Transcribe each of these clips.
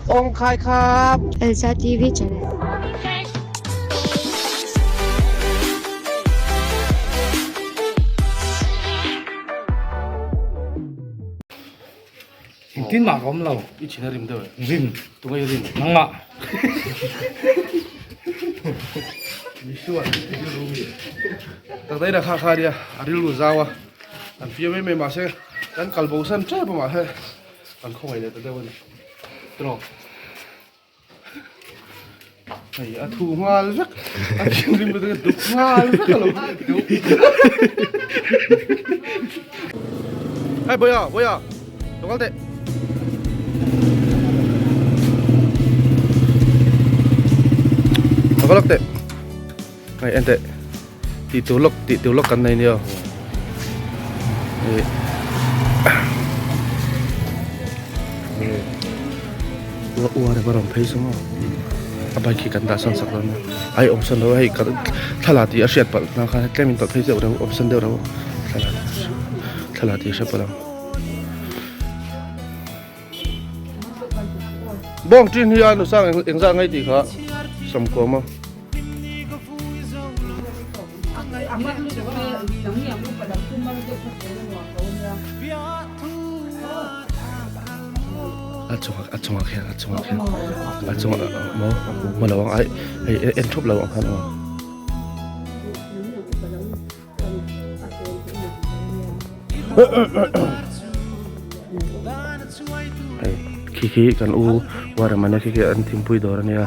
Ong khai khap. Elsa TV channel. Engtin mah ka awm lo. I thin a rim deuh e. Rim. Tunge i rim? Nangmah. Misual i rilru mi. Taktaina kha kha nia a rilru zau a. An fiam em em mahse kan kal bo san tep a mahse kan khawngaih leh ta deuh a ni. Tawh. Hei a thu nghal vek a thinrim lutuk a duk nghal vek a lo Hei Boya Boya lo kal teh Lo kal lawk teh Hei en teh Tih tur lawk tih tur lawk kan nei nia Hei Ua ua rem a rawn phei chu maw a bike hi kan dah sawn sak dawn a ai awm sawn lo hei ka thla tih a hriat palh na khan tlem in tawlh phei zeuh reuh awm sawn deuh reuh thla thla tih a hre palh ang bawng tin hi a nusang engzah ngai tih kha sawmkuam a. A chungah a chungah khian a chungah khian a chungah maw maw lo ang ai hei en thup lo ang khan aw. Hei khi khi kan u Waremana khi khi an thingpui dawr ania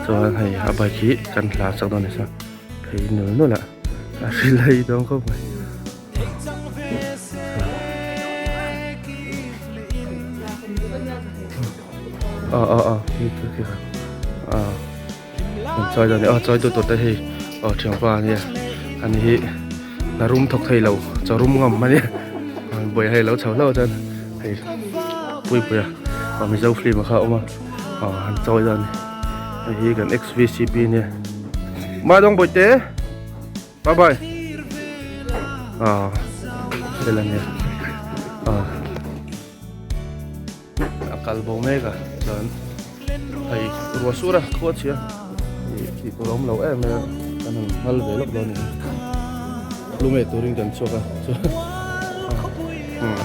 chuan hei a bike hi kan hla chak dawn nasa phei nul nul a a hrilh a i dawn khawp mai. Aw aw aw khi khi khi aw. An chawi dawn a ni aw chawi tu tur te hei aw thianpa a nia ani hi hna rum thawk thei lo chaw rum ngam a nia buai hei lo chho hlauh chuan hei puipui a aw mizo film a kha a awm a aw an chawi dawn a ni hei hi kan xvcp a nia Madawng bawihte bye bye aw fel a nia aw. A kal bo mek a chuan hei ruah sur a khua chhia ih tih tur a awm lo em mai a kan han nghal ve lawk dawn a ni lu meh turin kan chhuak a chuan umm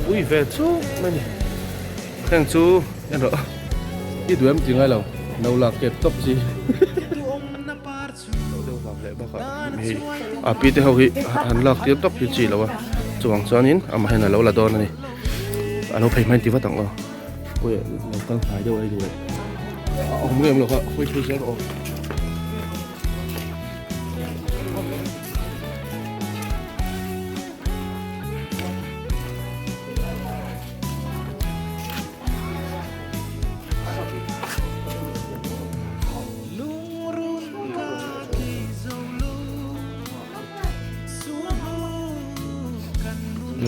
ui ve chuk mai a ni heng chu en rawh i duh em ti ngai lo no lak kep tawp chi. Deuh vang leh bakah hei a pi te ho hi han lak tir tawp hi chi lo a chuvang chuanin amah hian a lo la dawn a ni a lo phei hmain ti vat ang aw pawih lo kal hnai deuh a ni duh a awm ngei awm lo kha hawi phei zel rawh aw.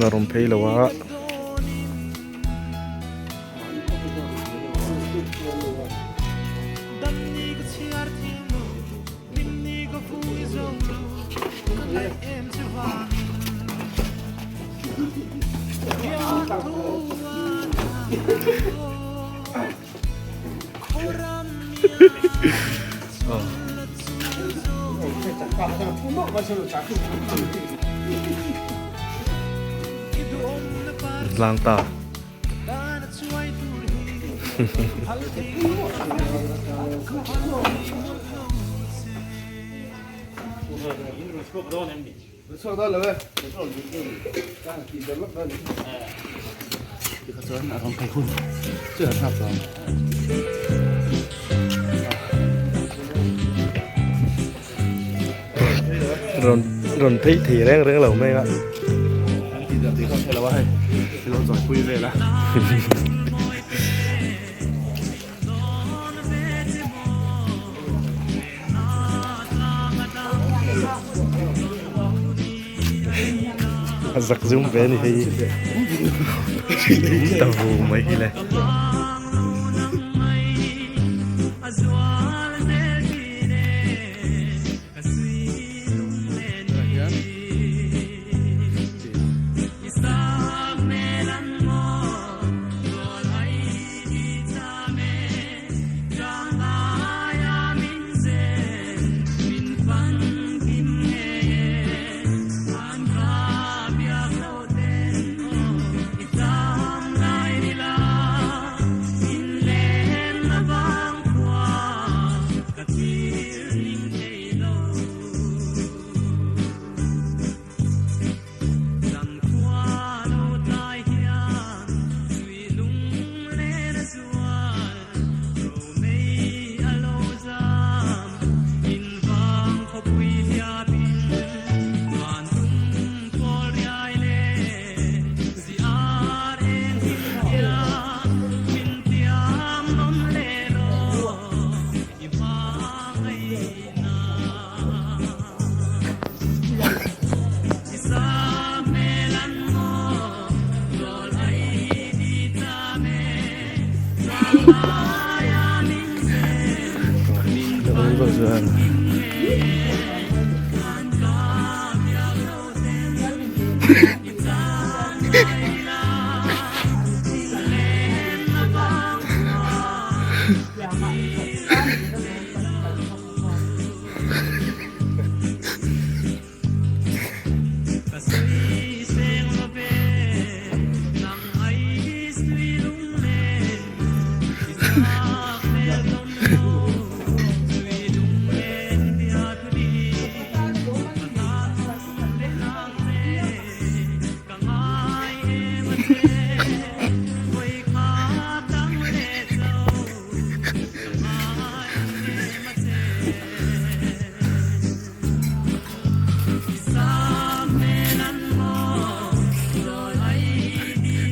La rawn phei lo a. Tlang ta. Rawn rawn phei thei reng reng lo mai a. A zak zum ve a ni hei ta vu mai hi le.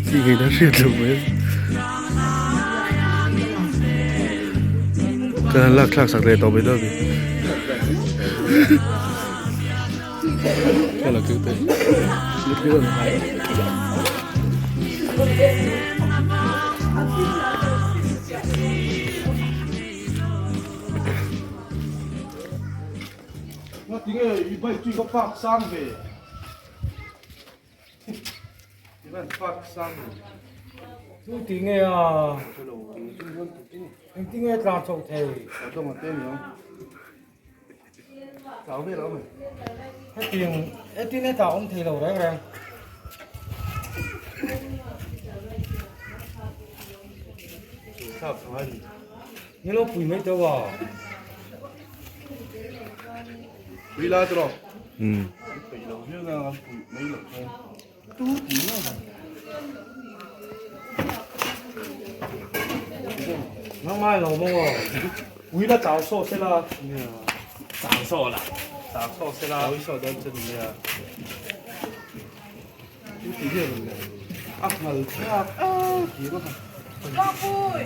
Ti ngei na hriat lo mai ka han lak thlak sak leh tawh mai dawn a ni. Ngatinge i bike chu i va park sang ve? I van park sang ve. Chu ti nge a? Engtin nge tlan chho thei? Tlau vel a awm em? Hetiang hetin hetah awm thei lo reng reng. Thlak a ngai ni. Ni lo pui mai teuh a. Pui la chu lo. Umm. Pui lo viau na kan pui mai loh chuan tu ti mai ang. Nangmah lo maw? Pui la chau sawh se la. Chau sawh la. Chau sawh se la. Chau sawh dawn chu ni a. Tu ti hian le. A ngal thlak a ti rawh a. Kapui.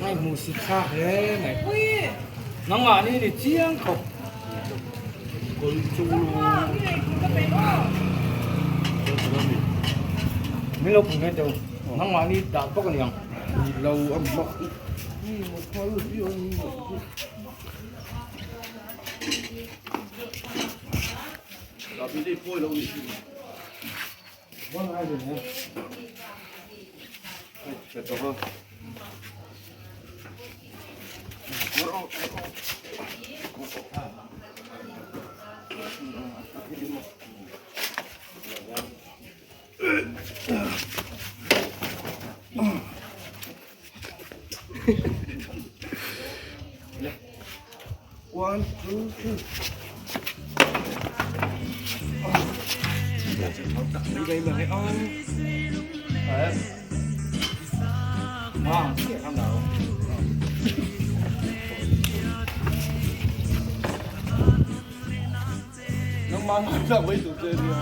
Ngai hmu si thlak hle mai. Pui. Nangmah ni ni chiang khawp. Kawlh chu lu. Min lo pui mai teu. Nangmah ni dah bawk a niang. Ni lo a mak. One, two, three. Nangmah ngaihthlak mai tur che nia.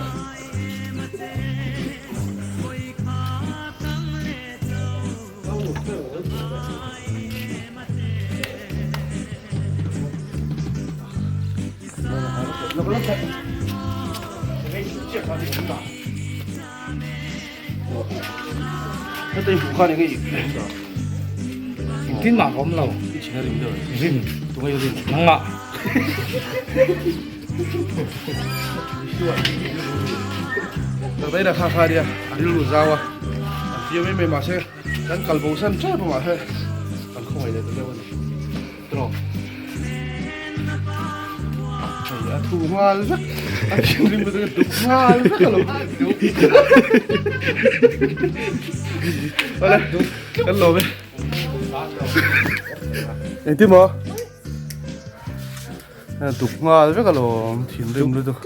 Engtin mah ka awm lo. Rim. Nangmah. Taktaina kha kha nia a rilru zau a an fiam em em mahse kan kal bo san tep a mahse kan khawngaih leh ta deuh a ni tawh hei a thu nghal vek a thinrim lutuk a duk nghal vek a lo awle kan lawm e engtin maw. Duk nghal vek alawm thinrim lutuk.